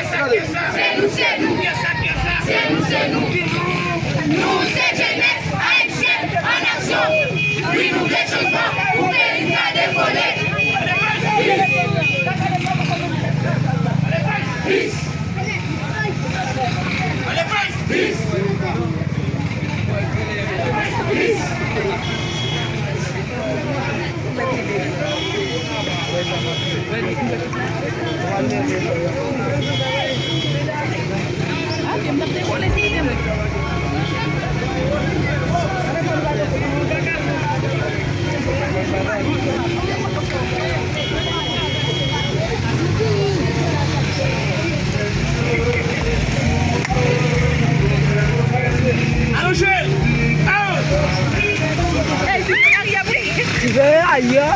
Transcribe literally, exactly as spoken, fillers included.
Se nou, se nou. Se nou, se nou. Nou se jenès ayisyèn an aksyon. Wi, nou vle chanjman pou peyi n ka devole. Peace. Peace. Alonje! Ayo! Ti veye ayo!